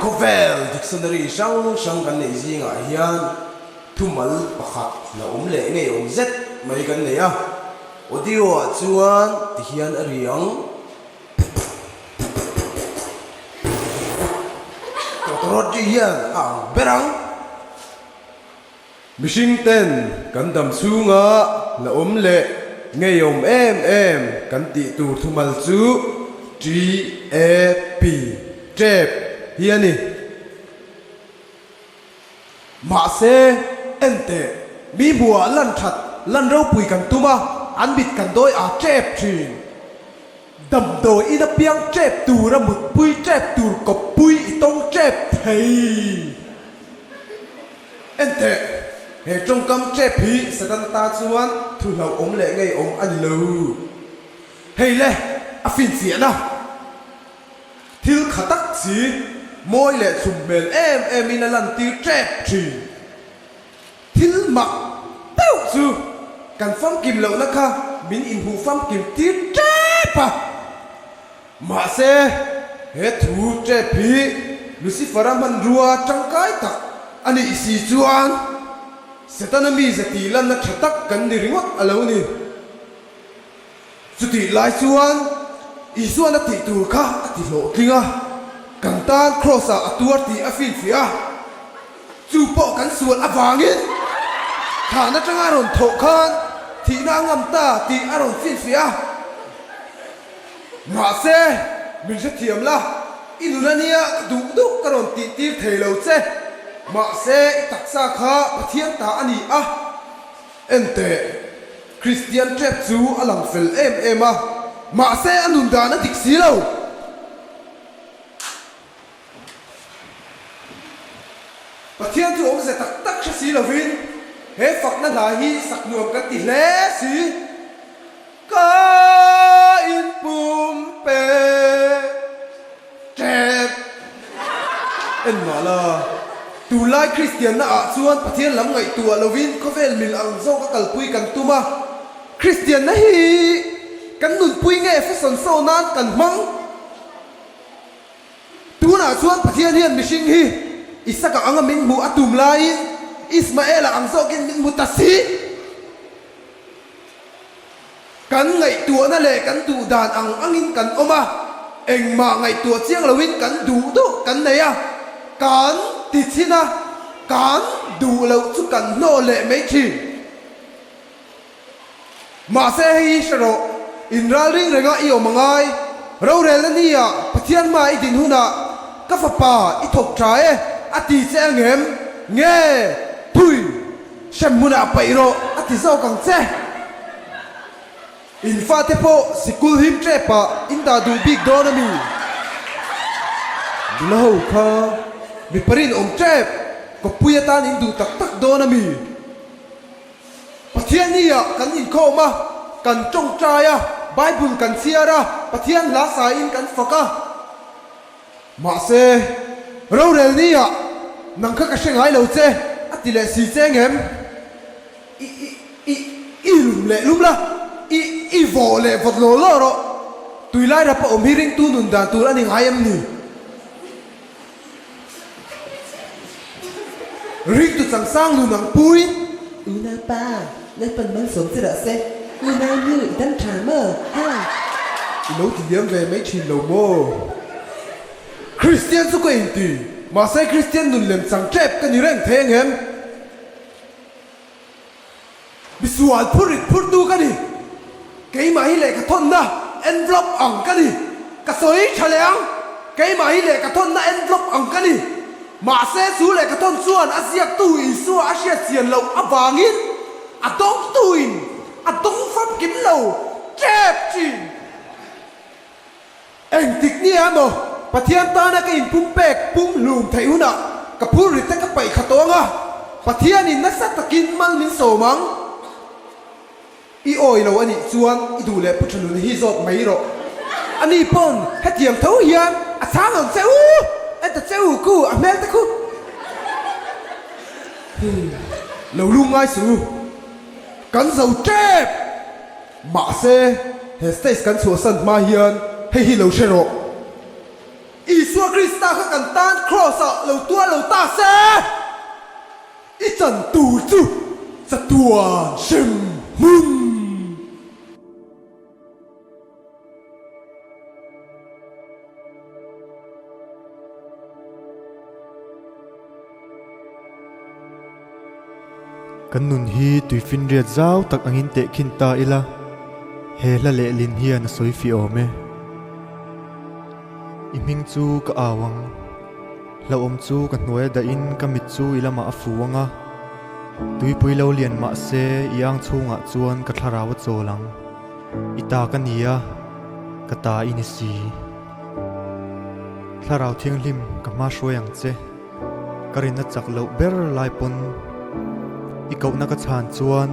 Khawvel dictionary hrang hrang kan neih zingah hian thumal pakhat la awm leh ngeiawm zet mai kan nei a, audio ah chuan tihian a ri ang. Tawtawrawt hian a ang ber ang. Mihring ten kan dam chhunga la awm leh ngeiawm em em kan tih tur thumal chu TAP, tap, hi a ni. Mahse, enteh, mi hmuhah lan that, lan ropui kan tum a, an mit kan dawi a tep thin. Damdawi in apiang tep tur a mutpui tep tur kawppui i tawng tep thei. Enteh, he tawngkam tep hi Satan ata chuan thu hlauhawm leh ngeiawm a ni lo. Hei le, a finfiahna. Thil kha tak si, mawi leh thlum hmel em em in a lantir tep thin. Thil mak deuh chu kan famkim lohna kha min inhmuh famkim tir tep a. Mahse, he thu tep hi Lucifer-a hmanrua tangkai tak a nih si chuan Setana mize tih lanna tha tak kan ni ringawt a lo ni. Chutih lai chuan Isuan a tih tur kha a ti hlawhtling a, kan tan Kraws-ah a tuar tih a finfiah a. Chu pawh kan sual avangin thlan atanga a rawn thawh khan thihna a ngam ta tih a rawn finfiah a. Mahse, min hrethiam la, i nun a nia ka duh duh ka rawn tih tir thei lo che. Mahse, i taksa kha Pathian ta a ni a. Enteh, Kristian tep chu a lang fel em em a, mahse a nun dan a dik si lo. Pathian chu awmze tak tak hre si lovin. He fakna hla hi sak nuam kan ti hle si. Ka inpumpe tep. En mah la, tunlai Kristianna ah chuan Pathian lam ngaihtuah lovin khawvel mil ang zawk a kalpui kan tum a. Kristianna hi kan nunpui nge fashion show nan kan hmang? Tunah chuan Pathian hian mihring hi Isaka anga min hmuh a tum laiin Ismaela ang zawkin min hmu ta si. Kan ngaihtuahna leh kan duh dan ang angin kan awm a, engmah ngaihtuah chiang loin kan duh duh kan nei a, kan ti chhin a, kan duh loh chu kan hnawh leh mai thin. Mahse hei hi hre rawh, inralring renga i awm a ngai. Rorelna nia Pathian hma i din hunah ka fapa i thawk tha e a ti che ang em? Nge thui hrem hmunah paih rawh a ti zawk ang che. In fate pawh sikul him tepah in dah duh bik dawn a mi? Nula ho kha mipa rinawm tep kawppui atan in duh tak tak dawn a mi? Pathian hi-ah kan inkhawm a, kan tawngtai a, Bible kan chhiar a, Pathian hla saiin kan fak a. Mahse, rorel ni-ah nang kha ka hre ngai lo che, a ti leh si che ngem? I, i, i, i lum leh lum la, i, i vawh leh vawt law law rawh. Tuilai rapa awm hi ringtu nun dan tur a ni ngai em ni? Ringtu changsang nun ang puin. Unau pa, Lalpan malsawm che rawh se. Unau nu, i dam tha maw? Ha! I lo ti liam ve mai thin lo maw? Kristian chu ka inti, mahse Kristian nun lem chang tep ka ni reng thei ang em? Misual phur rit phurtu ka ni. Keimah hi lehkha thawnna envelope ang ka ni. Ka sawi tha leh ang. Keimah hi lehkha thawnna envelope ang ka ni. Mahse chu lehkha thawn chuan a ziaktu Isua a hriat chian loh avangin a dawngtuin a dawng famkim lo tep thin. Engtik nia emaw Pathian tana ka inpumpek pumhlum theih hunah ka phurrit te ka paih kha tawng a, Pathianin nasa takin mal min sawm ang. I awi lo a nih chuan i duh leh Pu Thanuna hi zawt mai rawh. Ani pawn hetiang tho hian a chhang ang che u, en ta che u ku a hmel te khu. Lo lung ngai suh u. Kan zo tep! Mahse, he stage kan chhuahsan hma hian hei hi lo hre rawh. Isua Krista kha kan tan Kraws-ah lo tuar lo ta se, i chan tur chu chatuan hrem hmun. Kan nun hi tuifinriat zau tak angin tehkhin ta ila, he hla lehlin hian a sawi fih awm e. I hming chu ka au ang, hlauhawm chu ka hnuai a dahin ka mit chu i lamah a fu ang a, tuipui lo lian mah se i ang chhungah chuan ka thlarau a chawl ang. I ta ka ni a, ka ta i ni si. Thlarau Thianghlim ka hma hruai ang che. Ka rinna chak loh ber lai pawn i kohna ka chhan chuan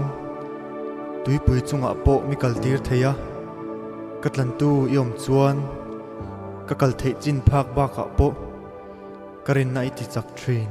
tuipui chungah pawh mi kal tir thei a, ka tlantu i awm chuan ka kal theih chin phak bakah pawh ka rinna i ti chak thin.